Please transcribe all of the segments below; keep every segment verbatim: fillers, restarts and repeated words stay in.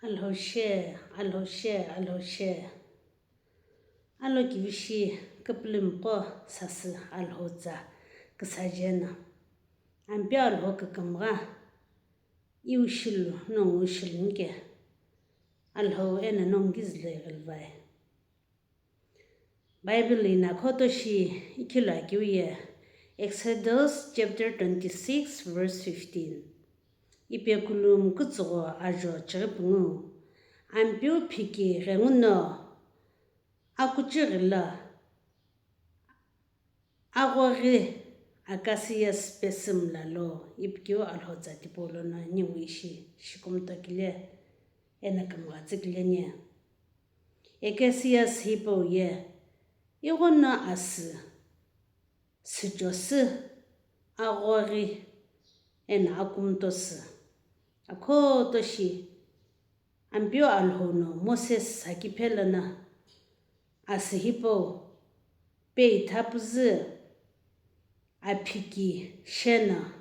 Alhou she, Alhou she, Alhou she. Alo kivishi, küpülümiqo sasü Alhou tsa küsajena. Ampeu Alhou kükümgha, iu shilu, nongu shilu nike. Alhou ena nongu kizilo ighilvai. Bible ina khoto shi ikhilo akeu ye, Exodus chapter twenty-six verse fifteen. Ipekulu mkütsügho ajo chighi pungu, Ampeu phiki ghenguno akuchighi lo aghoghi acacias pesü mla lo, ipi keu Alhou tsa tipau lono ningu ishi shikumtokile ena kümgha tsükile nye. Acacias hipau ye, ighono asü, süchosü, aghoghi, ena akumtosü. Akhoto shi, Ampeu Alhou no Moses sakiphe lono, asü hipau, peitha püzü, aphiki shena,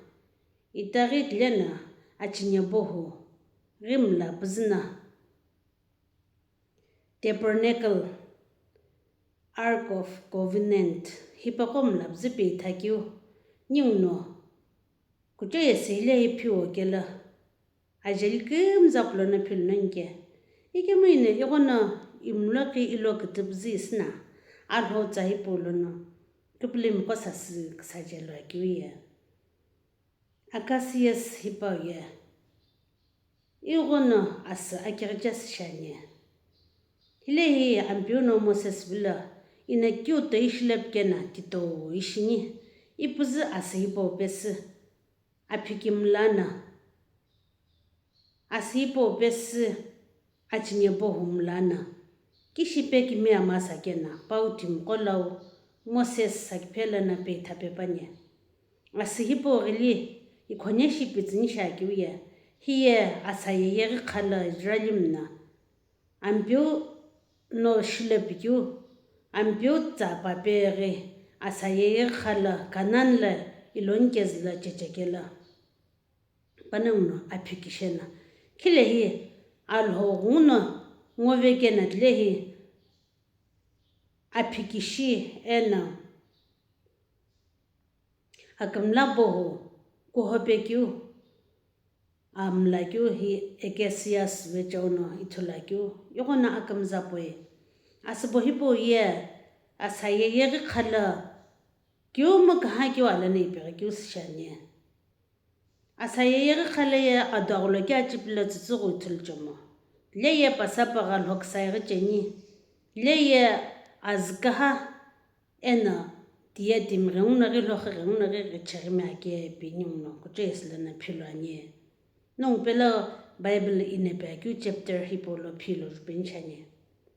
itaghi tilena, achine bohu, ghimla püzüna. Tabernacle, Ark of Covenant, hipaqo mla püzü peitha keu, ninguno, kucho ye sü hile hi phiwo kelo, ajeli kümza pulono philunonike. Ikemu ino ighono imloqi ilo kütüpüzü isüna, Alhou tsa hipau lono, küpülümiqo sasü küsajelo akeu ye. Acacias hipau ye, ighono asü akighichesü shiani. Hile hi Ampeu no Moses vilo, ina kiu toi shilepikena tito ishini, ipüzü asü hipau pesü, aphiki mla no. Asü hipau pesü, achine bohu mla no, kishi pe kimi ama sakena, pau timiqo lau, Moses sakiphe lono peitha pepani. Asü hipau ghili, ikhone shi pitsüni shi akeu ye, hiye asa ye yeghi kha lo Israelimi no, Ampeu no shilepikeu, Ampeu tsa papeghi, asa ye yeghi kha lo Canaan lo iloni kezü lo chechekelo. Panongu no aphiki shena. Khile hi Alhou ghenguno ngo vekena tile hi aphiki shi eno akümla bohu kuhope keu, amla keu hi acacias vecheo no ithulu akeu, ighono akümza poi. Asübo hipau ye, asa ye yeghi kha lo, keu mu kaha keu alono ipeghi keu sü shiani. Asa ye yeghi kha lo ye ado agholo keu achipilo tsütsüghü ithulu chomo. Hile ye pasapagha lhoksa ighi cheni. Hile ye azü kaha eno tiye timi ghenguno ghi lhokhi ghenguno ghi ghicheghimi ake pi ninguno kucho ye sü lono philo ani. Nongu pelo Bible ina pe akeu chapter hipau lo philo jupeni shiani.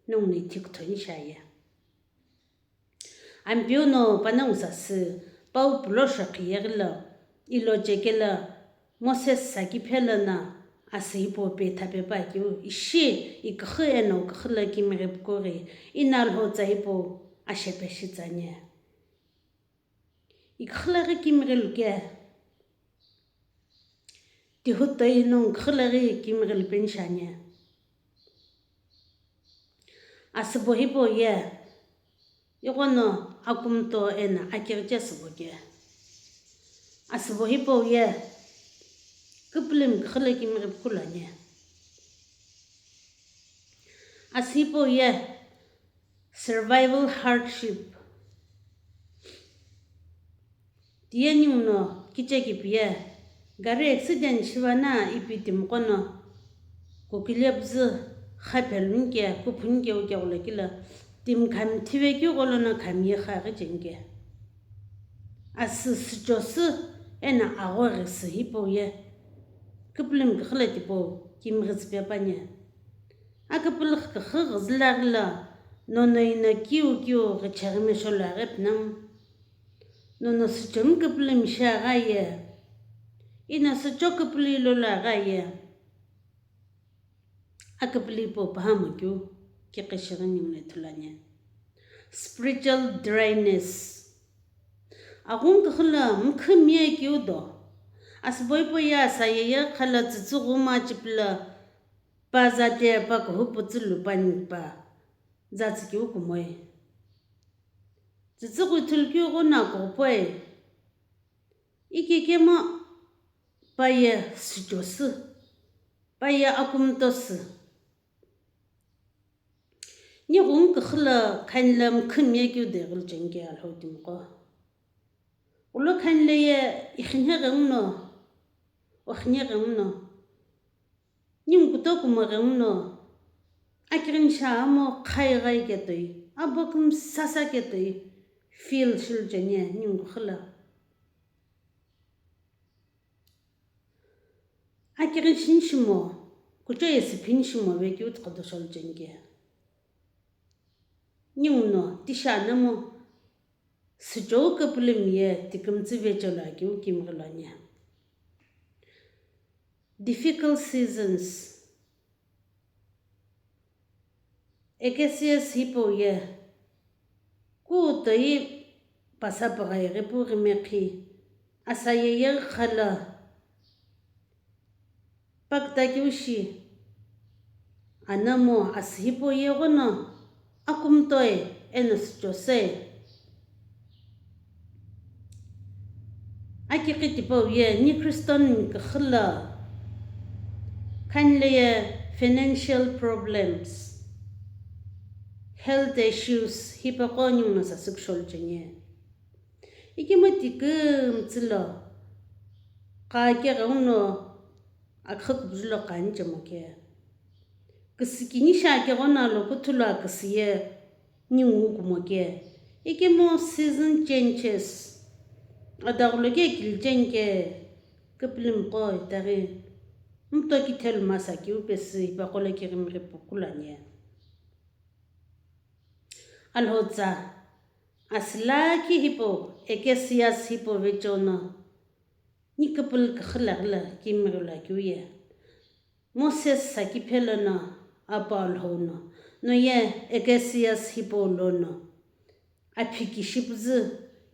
Nongu ni thikutho ni shiaye. Ampeu no panongu sasü, pau pulo shokhi yeghi lo, ilo chekelo, Moses sakiphe lono, asü hipau peitha pepa keu, ishi, iküxü eno küxü lo kimighi pukughi, ina Alhou tsa hipau ashepe shi tsani. Iküxü lo ghi kimighi luke. Tihu toi nongu küxü lo ghi kimighi lupeni shiani. Asübo hipau ye, ighono akumto eno akighichesü bo ke. Asübo hipau ye, küpülümi küxü lo kimighi pukulu ani. Asü hipau ye, survival hardship. Tiye ninguno kichekipi ye, gari accident shiva no ipi timiqo no, kukile püzü xaphelunike, kuphunike uke gholo kilo, timi khami thive keu gholo no khami ye xaghi chenike. Asü süchosü eno aghoghi sü hipau ye, küpülümi küxü lo tipau kimighi tsü pepani. Aküpülü küxü ghüzülaghi lo, nono ino kiu kiu ghicheghimi sholo aghi pinam. Nono süchomi küpülümi shi aghi aye. Ino sücho küpülü ilolo aghi aye. Aküpülü hipau pahamo keu kiqi shighi ninguno ithulu ani. Spiritual dryness. Aghungu küxü lo mkhü mie keu do. Asübo hipau ye asa ye yeghi kha lo tsütsüghü mu achipilo Pa zate pa kuhupu tsülu pani pa zatsükeu kumoi. Tsütsüghü thulukeu ghono akoghupoi. Ikekemo pa ye süchosü, pa ye akumtosü. Nighungu küxü lo khanile mkhümi ye keu deghili cheni ke Alhou timiqo. Ulo khanile ye ixinhe ghenguno, oxinhe ghenguno, ningu kutokumo ghenguno, akighini shamo khai ghai ketoi, abo kümsasa ketoi, feel shilu cheni ye ningu küxü lo. Akighini shini shimo, kuchou ye süphini shimo vekeu tiqodo sholu cheni ke. Ninguno tishi anamo süchou küpülümi ye tikümtsü vechelo akeu kimighi lo ani. Difficult seasons. Ekesias hipau ye, kutoi pasa püghai ghipu ghimekhi, asa ye yeghi khala, pakütakeu shi, anamo asü hipau ye ghono, akumtoi eno süchosei. Akiqi tipau ye ni Christian mi küxü lo khanile ye financial problems, health issues hipaqo ninguno sasü kusholu cheni. Ikemu tikümtsü lo qake ghenguno aküxü küpüzü lo qani chemo ke. Küsükini shi ake ghono lo kuthu lo aküsü ye ningu kumo ke. Ikemu season changes. Adaghulo ke kili cheni ke küpülümiqo itaghi mto kithelu masa keu pesü hipaqo lo kighimighi pukulani. Alhou tsa, asü lakhi hipau, Ekesias hipau vecheono, ni küpülü küxü lo ghi lo kimighi lo akeu ye. Moses sakiphelo no, apu Alhou no, no ye Ekesias hipau lono, aphiki shipüzü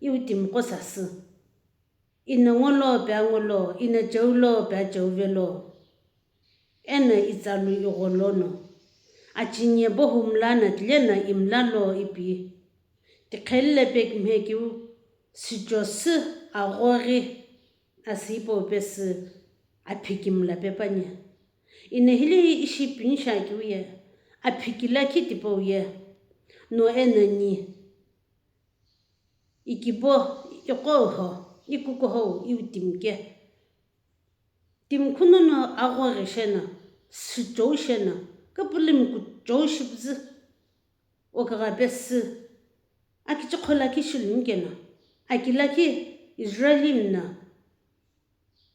iwu timiqo sasü. Ino ngo lo pe ango lo, ino cheu lo pe acheu velo. Eno itsalu igho lono. Achini ye bohu mla no tile no imla lo ipi. Tiqheli lo pekimhe keu süchosü aghoghi asü hipau pesü aphiki mla pe pani. Ino hile ishi pini shi akeu ye, aphiki lakhi tipau ye, no eno ni ikibo, iqo ho, ikukuhou, iwu timi ke. Timi khunono aghoghi sheno, süchou sheno, küpülümi kuchou shipüzü, okigha pesü, akichikho lakhi shiluni keno, aki lakhi Israelimi no,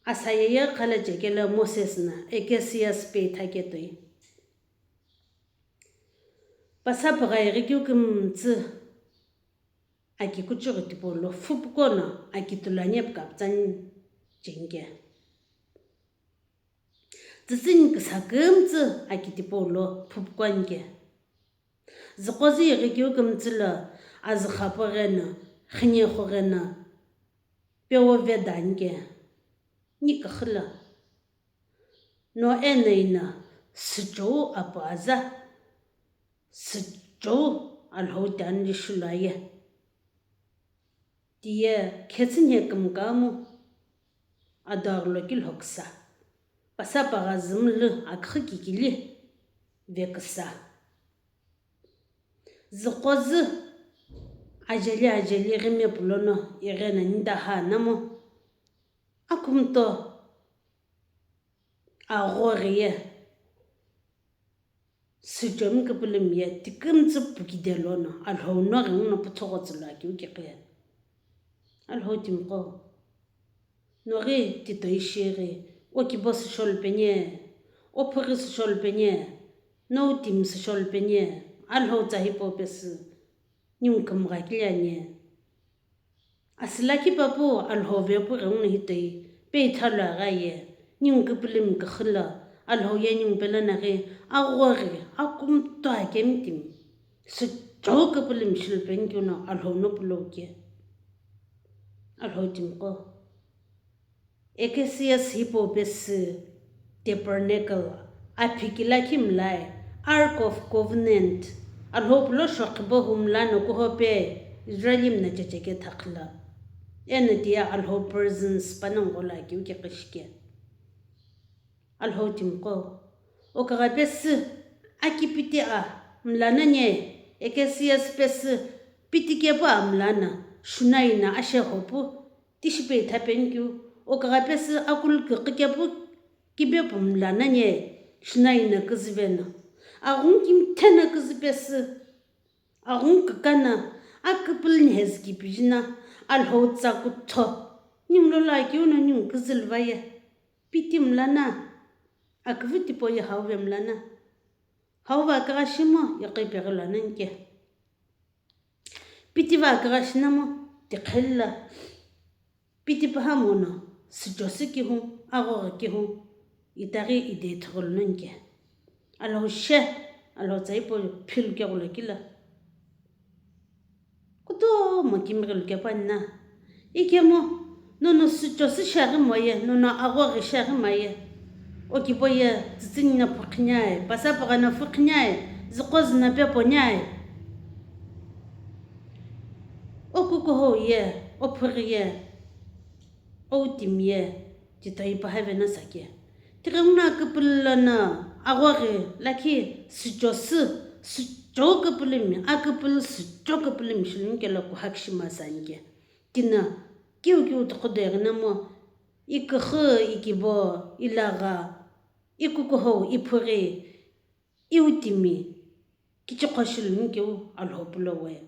asa ye yeghi khala chekelo Moses no, Ekesias pe ithaketoi. Pasa püghai ghi keu kümtsü, aki kuchughi tipau lo phupukuno aki tulani ye püka pütsani cheni ke. Tsütsüni küsa kümtsü aki tipau lo phupukuani ke. Züqozü ighi keu kümtsü lo azüxapügheno, xinexugheno, pewo vedani ke. Ni küxü lo. No eno ino süchou apu aza, süchou Alhou tani lishulu aye. Tiye khetsü nhekümkamu, adaghulo kilhoküsa, pasa püghazü mlu aküxü kikili veküsa. Züqozü ajeli ajeli ghime pulono igheno nindaha namo, akumto aghoghi ye, süchomi küpülümi ye tikümtsü pukide lono, Alhou no ghenguno puthoghotsü lo akeu kiqi. Alhou timiqo, noghi titoi shighi, okibo süsholu peni, ophughi süsholu peni, nou timi süsholu peni, Alhou tsa hipau pesü, ningu kümgha kile ani. Asü lakhi papu Alhou vepu ghenguno hitoi, pe ithulu aghi aye, ningu küpülümi küxü lo, Alhou ye ningu pelono ghi, aghoghi, akumto akemi timi, süchou küpülümi shilupeni keu no Alhou no pulo ke. Alhou timiqo. Ekesias hipau pesü tabernacle, Aphiki lakhi mlae, Ark of Covenant, Alhou pulo shokhibo hu mlano kuhope Israelim na checheke thakhla. Eno tiye Alhou presence panongo lo akeu kekishike. Alhou timiqo, okagha pesü, akipiti a mlana nye, ekesias pesü, piti kepu a mlana, shunai na ashe hopu, tishipe ithapeni keu, okagha pesü akulu kükü kepu, kibepu mlana nye, shunai na küzüve na, aghungu kimthe na küzü pesü, aghungu kükana, aküpülü nhezü kipiji na, Alhou tsa kutho, ningu lo lo akeu no ningu küzülüva ye, piti mlana, aküvü tipau ye hauve mlana, hauva akügha shimo, iqi peghi lo ananike. Piti va akügha shinamo, tiqhelu lo, piti paha mono, süchosü kihu, aghoghi kihu, itaghi ide thüghülü nonike. Alhou she, Alhou tsa hipau philu keghulo kila. Kutomo kimighilu kepani na. Ikemu, nono süchosü shiaghi moye, nono aghoghi shiaghi maye. Okibo ye, tsütsüni na phuqhiniae, pasapagha na phuqhiniae, züqozü na peponiae. Okukuhou ye, ophughi ye, outimi ye, titoi pahave na sake. Tighengu no aküpülü lono aghoghi lakhi süchosü, sücho küpülümi, aküpülü sücho küpülümi shiluni kelo kuhakshi masanike. Tina, kiu kiu tuqhudo eghinamo, iküxü, ikibo, ilagha, ikukuhou, iphughi, iutimi, kichiqho shiluni keu Alhou pulo we.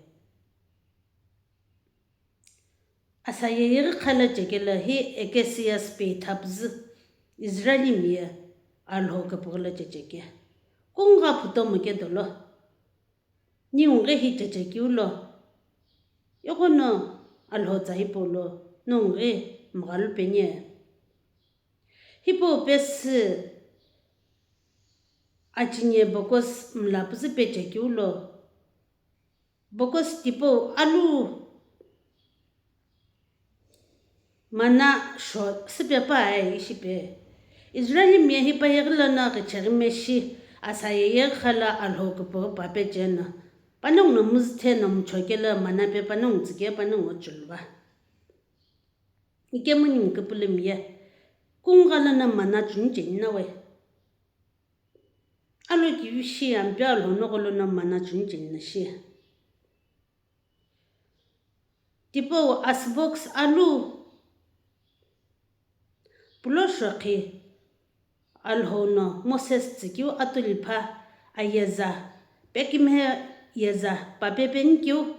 Asa yeyeghi khala chekelo hi ekesias pe ithapüzü Israelimi ye Alhou küpüghü lo checheke. Kungugha phutomo kedolo. Ningu ghi hi chechekeu lo. Ighono Alhou tsa hipau lo, ningu ghi mghalu peni. Hipau pesü achine bokos mlapüzü pechekeu lo. Bokos tipau alu mana sho süpepuae ishipe. Israelimi ye hipau yeghi lono ghicheghi meshi asa yeyeghi khala Alhou küpüghü pa pecheno. Panongu no müzüthe no mucho kelo mana pe panongu tsüke panongu chuluva. Ikemu ningu küpülümi ye. Kungugha lono mana chuni cheni na we. Alo kivi shi ampe Alhou nogho lono mana chuni cheni na shi. Tipau asüboküsü alu pulo shokhi Alhou no Moses tsükeu atulipha ayeza pekimhe yeza pape penikeu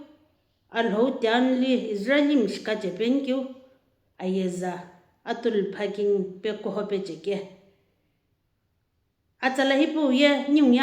Alhou tianuli Israelimi shikache penikeu ayeza atulipha kini pekuho pecheke. Atsala hipau ye ningu ye